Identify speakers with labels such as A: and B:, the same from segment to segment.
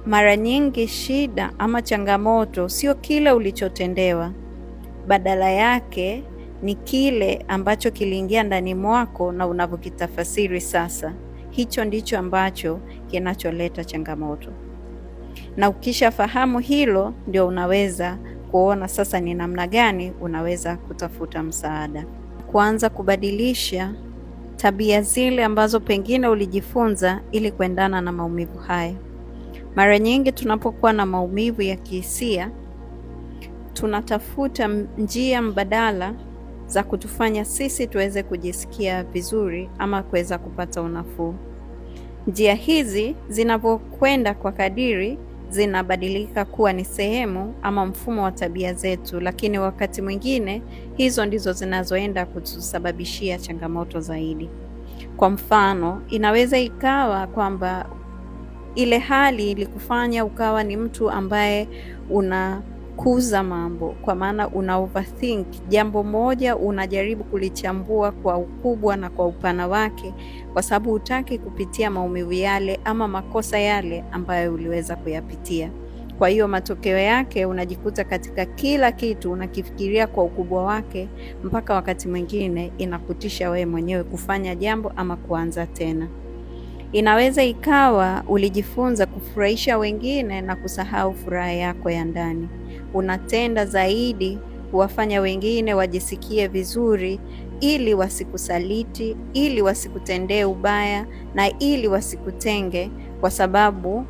A: Mara nyingi shida ama changamoto sio kile ulichotendewa, badala yake ni kile ambacho kiliingia ndani mwako na unavyokitafasiri sasa. Hicho ndicho ambacho kinacholeta changamoto, na ukishafahamu hilo, ndio unaweza kuona sasa ni namna gani unaweza kutafuta msaada, kuanza kubadilisha tabia zile ambazo pengine ulijifunza ili kuendana na maumivu haya. Mara nyingi tunapokuwa na maumivu ya kihisia, tunatafuta njia mbadala za kutufanya sisi tuweze kujisikia vizuri ama kuweza kupata unafuu. Njia hizi zinavyokwenda kwa kadiri zinabadilika kuwa ni sehemu ama mfumo wa tabia zetu, lakini wakati mwingine hizo ndizo zinazoenda kutusababishia changamoto zaidi. Kwa mfano, inaweza ikawa kwamba ile hali ilikufanya ukawa ni mtu ambaye unakuza mambo, kwa maana una overthink jambo moja, unajaribu kulichambua kwa ukubwa na kwa upana wake, kwa sababu hutaki kupitia maumivu yale ama makosa yale ambayo uliweza kuyapitia. Kwa hiyo matokeo yake unajikuta katika kila kitu unakifikiria kwa ukubwa wake, mpaka wakati mwingine inakutisha wewe mwenyewe kufanya jambo ama kuanza tena. Inaweza ikawa ulijifunza kufurahisha wengine na kusahau furaha yako ya ndani. Unatenda zaidi kuwafanya wengine wajisikie vizuri ili wasikusaliti, ili wasikutendee ubaya na ili wasikutenge, kwa sababu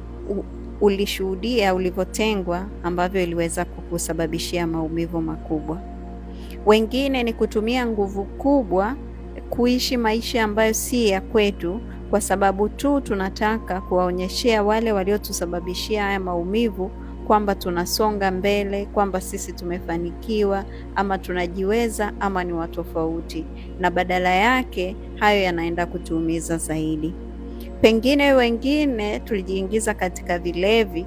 A: ulishuhudia ulivyotengwa ambavyo iliweza kukusababishia maumivu makubwa. Wengine ni kutumia nguvu kubwa kuishi maisha ambayo si ya kwetu kwa sababu tu tunataka kuwaonyeshea wale waliotusababishia haya maumivu kwamba tunasonga mbele, kwamba sisi tumefanikiwa ama tunajiweza ama ni watofauti, na badala yake hayo yanaenda kutuumiza zaidi. Pengine wengine tulijiingiza katika vilevi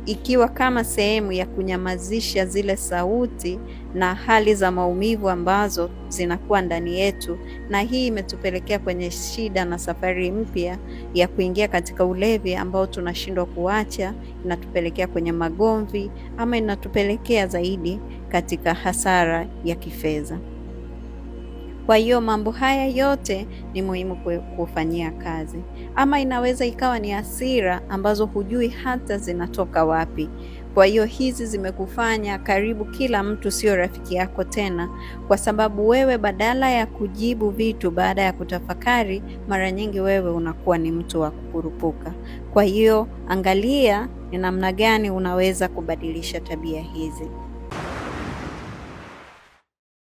A: ikiwa kama sehemu ya kunyamazisha zile sauti na hali za maumivu ambazo zinakuwa ndani yetu, na hii imetupelekea kwenye shida na safari mpya ya kuingia katika ulevi ambao tunashindwa kuacha, inatupelekea kwenye magomvi ama inatupelekea zaidi katika hasara ya kifedha. Kwa hiyo mambo haya yote ni muhimu kufanyia kazi. Ama inaweza ikawa ni hasira ambazo hujui hata zinatoka wapi. Kwa hiyo hizi zimekufanya karibu kila mtu sio rafiki yako tena, kwa sababu wewe badala ya kujibu vitu baada ya kutafakari, mara nyingi wewe unakuwa ni mtu wa kukurupuka. Kwa hiyo angalia ni namna gani unaweza kubadilisha tabia hizi.